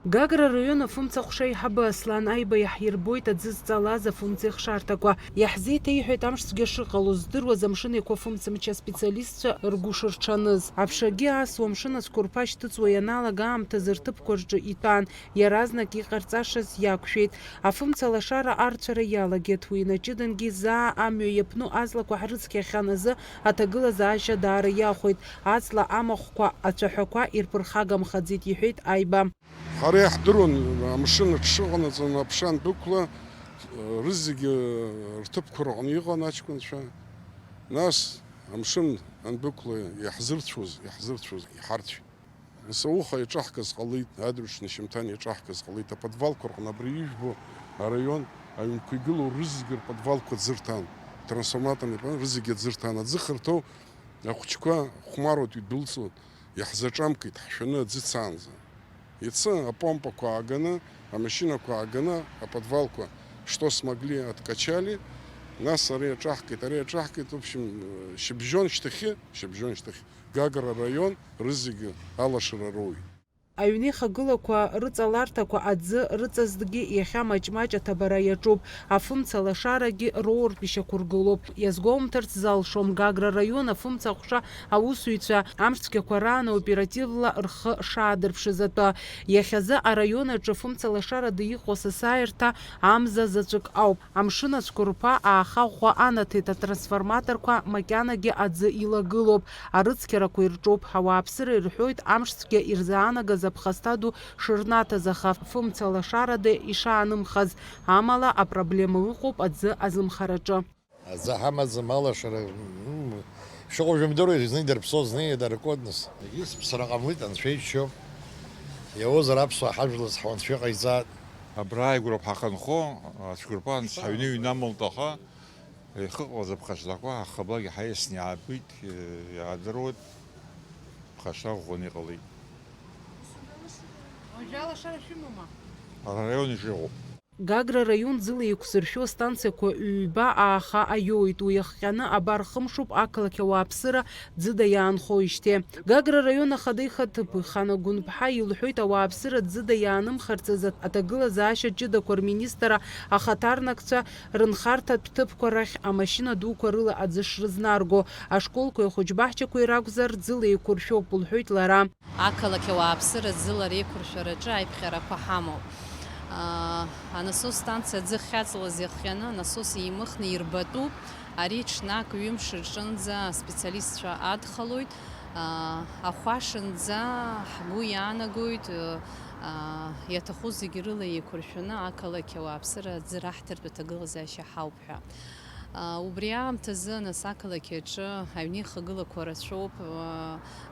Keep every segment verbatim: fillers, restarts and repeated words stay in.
Гагра араион афымца аҟәша аиҳабы Аслан Аиба иаҳирбоит аӡы зҵалаз афымца ихшарҭақәа. Иаҳзеиҭеиҳәеит амшцәгьа шыҟало здыруаз Амшын Еиқәа фымцамч аспециалистцәа ргәы шырҽаныз. Аԥшагьы асуа, амшын ацәқәырԥа шьҭыҵуа ианалага аамҭазы рҭыԥқәа рҿы итәан, иаразнак иҟарҵашаз иақәшәеит. Афымца лашара арцәара иалагеит, уи инаҷыдангьы заа амҩа иаԥну аҵлақәа ҳрыцқьахьан азы аҭагылазаашьа даара иахәеит. Аҵла амахәқәа, ацәаҳәақәа ирԥырхагамхаӡеит, иҳәеит Аиба. Ҳара иаҳдыруан, амшын аҽшыҟанаҵон, аԥша андәықәла, рызегьы рҭыԥқәа рҟны иҟан аҷкәынцәа. Нас амшын андәықәла иаҳзырцәоз, иаҳзырцәоз иҳарцәеит. Нас ауха иаҿаҳкыз ҟалеит, адырҩаҽны шьымҭан иаҿаҳкыз ҟалеит, аподвалқәа рҟны абри ижәбо араион аҩнқәа игылоу рызегьы рподвалқәа аӡы рҭан, трансформаторный пан рызегьы аӡы рҭан, аӡы хырҭоу ахәыҷқәа хәмаруа идәылҵуан. Иаҳзаҿамкит ҳшәаны аӡы цаанӡа. Иацы апомпақәа ааганы, амашьынақәа ааганы, аподвалқәа, что смогли, откачали, нас ари аҿаҳкит, ари аҿаҳкит, в общем, шьыбжьон шьҭахьы, шьыбжьон шьҭахьы, Гагра араион рызегьы алашара роуит. Аҩнеихагылақәа рыҵаларҭақәа аӡы рыҵазҭгьы иахьа маҷ-маҷ аҭабара иаҿуп. Афымца лашарагьы роуртә ишьақәыргылоуп. Иазгәоумҭарц залшом, Гагра араион афымца аҟәша аусзуҩцәа амшцәгьақәа раан оперативла рхы шаадырԥшыз атәы. Иахьазы араион аҿы афымца лашарада иҟоу асасааирҭа амза заҵәык ауп. Амшын ацәқәырԥа ааха ӷәӷәа анаҭеит, атрансформаторқәа макьанагьы аӡы илагылоуп. Арыцқьарақәа ирҿуп, ауааԥсыра ирҳәоит амшцәгьа ирзаанагаз аԥхасҭа ду шырнаҭаз, аха фымца лашарада ишаанымхаз. Амала апроблема ыҟоуп аӡы азымхараҿы. Аӡы ҳамаӡам, алашара, м, шыҟоу жәымдыруеи, зны идырԥсо, зны иадыркуа, нас. Егьыс ԥсра ҟамлеит, анцәа иччо. Иауазар аԥсуаа ҳажәлар зҳауа анцәа иҟаиҵааит. Абра ааигәара ҳахынҳәы, ацәқәырԥа анцәа ҳаҩны иҩнамлт, аха ихыҟалаз аԥхасҭақәа ҳхаблагьы ҳаиасны иаатәеит, иаадыруеит, ԥхасҭа ӷәӷәаны иҟалеит. Уажәы алашара шәымоума? Араион ишыҟоу. Гагра араион ӡыла еиқәзыршәо астанциақәа ҩба ааха аиоуит. Уи иахҟьаны абар хымшуп ақалақь ауааԥсыра ӡыда иаанхоижьҭеи. Гагра араион ахада ихаҭыԥ Хана Гәынԥҳа илҳәоит, ауааԥсыра ӡыда иаанымхарц азы аҭагылазаашьа ҷыдақәа рминистр ахаҭарнакцәа рынхарҭатә ҭыԥқәа рахь амашьына дуқәа рыла аӡы шрызнарго, ашколқәеи ахәыҷбаҳчақәеи ракәзар, ӡыла еиқәыршәоуп, лҳәоит лара. Ақалақь ауааԥсыра ӡыла реиқәыршәараҿы аиԥҟьарақәа ҳамоуп. Аа, анасос станциа аӡы ахьаҵлаз иахҟьаны анасос еимыхны ирбатәуп. Ари ҽнак ҩымш рҿынӡа аспециалистцәа адхалоит. Аа, ахәашынӡа ҳгәы иаанагоит, аа, иаҭаху зегьы рыла еиқәыршәаны ақалақь ауааԥсыра аӡы раҳҭартә аҭагылазаашьа ҳауп ҳәа. Убри аамҭазы, нас, ақалақь аҿы аҩнеихагылақәа рацәоуп,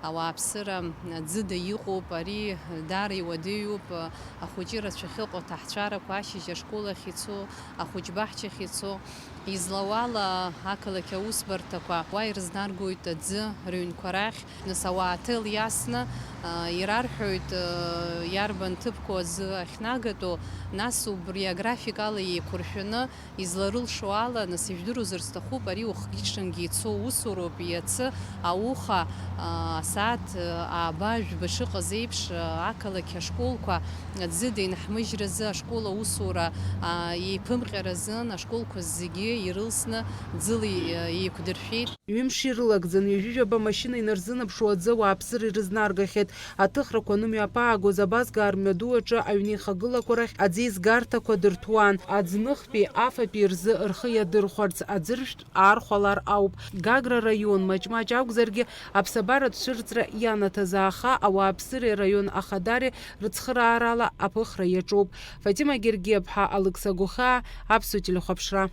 ауааԥсыра ӡыда иҟоуп, ари даара иуадаҩуп, ахәыҷы рацәахьыҟоу аҭаҳцәарақәа, ашьыжь ашкол ахь ицо, ахәыҷбаҳчахь ицо. Излауала, ақалақь аусбарҭақәа уа ирызнаргоит аӡы рыҩнқәа рахь, нас, ауаа аҭел иасны, ирарҳәоит, иарбан ҭыԥқәоу аӡы ахьнагатәу, нас убри аграфик ала еиқәыршәаны, изларылшо ала, нас, ижәдыруазар сҭахуп, ари уахгьы-ҽынгьы ицо усуроуп, иацы ауха, аа, асааҭ, аа, ааба, жәба шыҟаз еиԥш, аа, ақалақь ашколқәа ӡыда инҳмыжьразы, ашкол аусура, аа, еиԥымҟьаразын, ашколқәа зегьы ирылсны ӡыла, аа, еиқәдыршәеит. Ҩымш ирылагӡан, ҩажәижәаба машьына инарзынаԥшуа аӡы ауааԥсыра ирызнаргахьеит. Аҭыхрақәа анымҩаԥаагоз, абазгаа рмҩаду аҿы аҩнеихагылақәа рахь аӡеизгарҭақәа дырҭәуан. Аӡныхтәи, афатәи рзы рхы иадырхәарц, аӡыршәтә аархәалар ауп. Гагра раион маҷ-маҷ акәзаргьы, аԥсабаратә цәырҵра ианаҭаз ааха, ауааԥсыреи араион ахадареи рыцхыраарала аԥыхра иаҿуп. Фатима Гергиаԥҳа, Алықьса Гәыхаа, Аԥсуа телехәаԥшра.